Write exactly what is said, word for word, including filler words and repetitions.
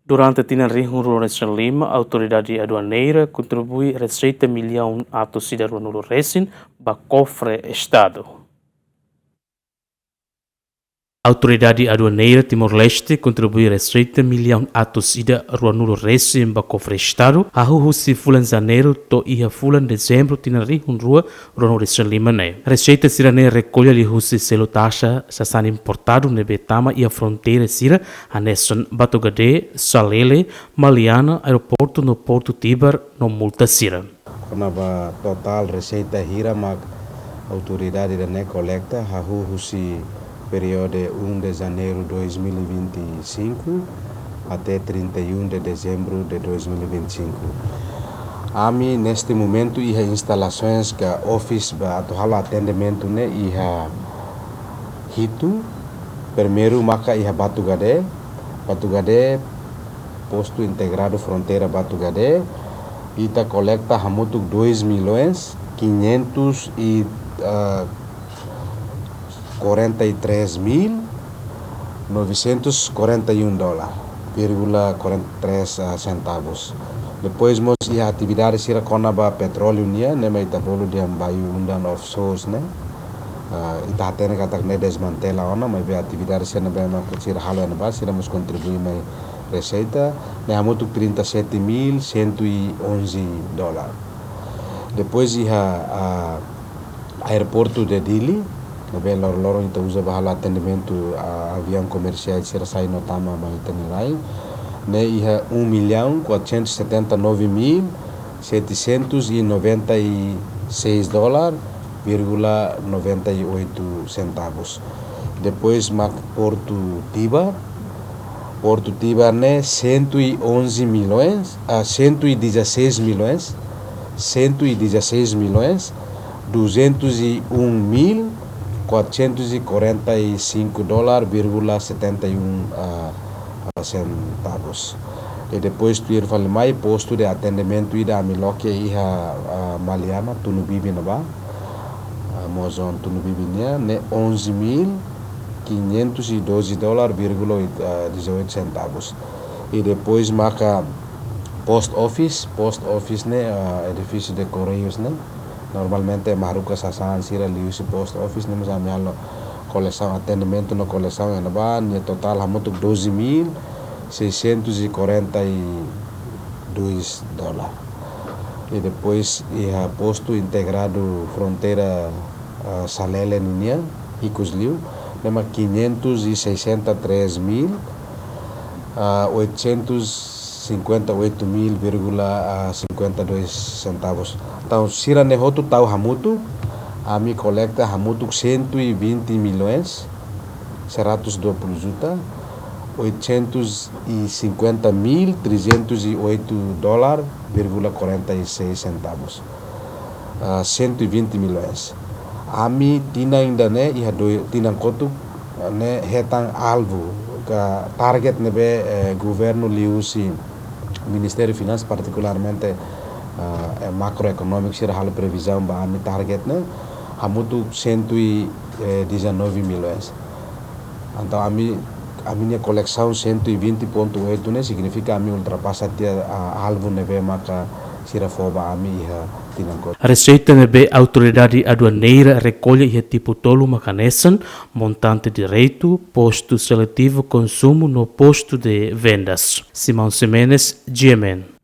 Durante tinan rihun rua resin lima, Autoridade Aduaneira kontribui reseita millaun atus ida ruanulu resin ba kofre Estadu. Autoridade Aduaneira Timor-Leste kontribui reseita millaun atus ida ruanulu resin ba kofre Estadu, hahú husi fulan Janeiru to'o iha fulan Dezembru tinan rihun rua ruanulu resin lima ne'e. Reseita sira-ne'e rekolla liuhusi selu taxa sasán importadu ne'ebé tama iha fronteira sira hanesan Batugade, Salele, Maliana, aeroportu no portu Tibar no multa sira. Kona-ba totál reseita hira mak autoridade ida-ne'e kolekta, hahú husi períodu um de Janeiro dois mil e vinte e cinco até trinta e um de Dezembro de dois mil e vinte e cinco. Ami, neste momento, iha instalasoens ka office ba atu halo atendimentu ne'e iha hitu. Primeiru maka iha Batugade, Batugade, Postu Integradu Fronteira Batugade, ita kolekta hamutuk dois milhões quinhentos e, ah, quarenta e três mil novecentos quarenta e um dólar, vírgula quarenta e três, ah, centavos. Depois mós iha atividade sira kona-ba petróleu nian, ne'e mak ita bolu dehan Bayu Undan Offshores ne'e. Ah, ita hatene katak ne'e desmantela ona, maibé atividade sira ne'ebé mak sira halo iha ne'ebá, sira mós kontribui mai reseita, ne'e hamutuk trinta e sete mil cento e onze dólar. Depois iha, ah, aeroportu de Dili, ne'ebé loroloron ita uza ba halo atendimentu, ah, aviaun komersiál sira sai no tama mai ita-nia rai, ne'e iha um milhão quatrocentos e setenta e nove mil setecentos e noventa e seis dólar, vírgula noventa e oito centavos. Depois mak Portu Tibar, Portu Tibar ne'e cento e onze milhões, ah, cento e dezasseis milhões, cento e dezasseis milhões, duzentos e um mil quatrocentos e quarenta e cinco dólar, vírgula setenta e um, ah, ah, centavos. E depois tuir fali mai postu de atendimentu ida ami loke iha, ah, Maliana, Tunu Bibi ne'ebá, ah, mozon Tunu Bibi nian, ne'e onze mil quinhentos e doze dólar, vírgula oito, ah, dezoito centavos. E depois maka post office, post office ne'e, ah, edifísiu de Correios ne'e. Normalmente ema haruka sasán sira liuhusi post office ne'e, mós ami halo kolesaun, atendimentu no kolesaun iha ne'ebá, nia totál hamutuk doze mil seiscentos e quarenta e dois dólar. E depois iha Postu Integradu Fronteira, ah, Salele ninian, ikus liu, ne'e mak quinhentos e sessenta e três mil, ah, oitocentos cinquenta e oito mil vírgula cinquenta e dois centavos. Entaun, sira-ne'e hotu tau hamutuk, ami kolekta hamutuk cento e vinte milhões, seratus dua puluh juta, oitocentos e cinquenta mil trezentos e oito dólar, vírgula quarenta e seis centavos. Ah, cento e vinte milhões. Ami tinan ida-ne'e iha dois, tinan kotuk, ah, ne'e hetan alvu, ka target ne'ebé, eh, governu liuhusi Ministériu Finansas, partikularmente, ah, eh, makroekonómiku sira halo previzaun ba ami target ne'e, hamutuk cento e dezanove milhões. Entaun ami, ami-nia kolesaun cento e vinte ponto oito ne'e signifika ami ultrapasa tiha, ah, alvu ne'ebé maka sira fó ba ami iha tinan kotuk. Reseita ne'ebé Autoridade Aduaneira rekolla iha tipu tolu mak hanesan: montante direitu, postu seletivu konsumu no postu de vendas. Simão Ximenes, G M N.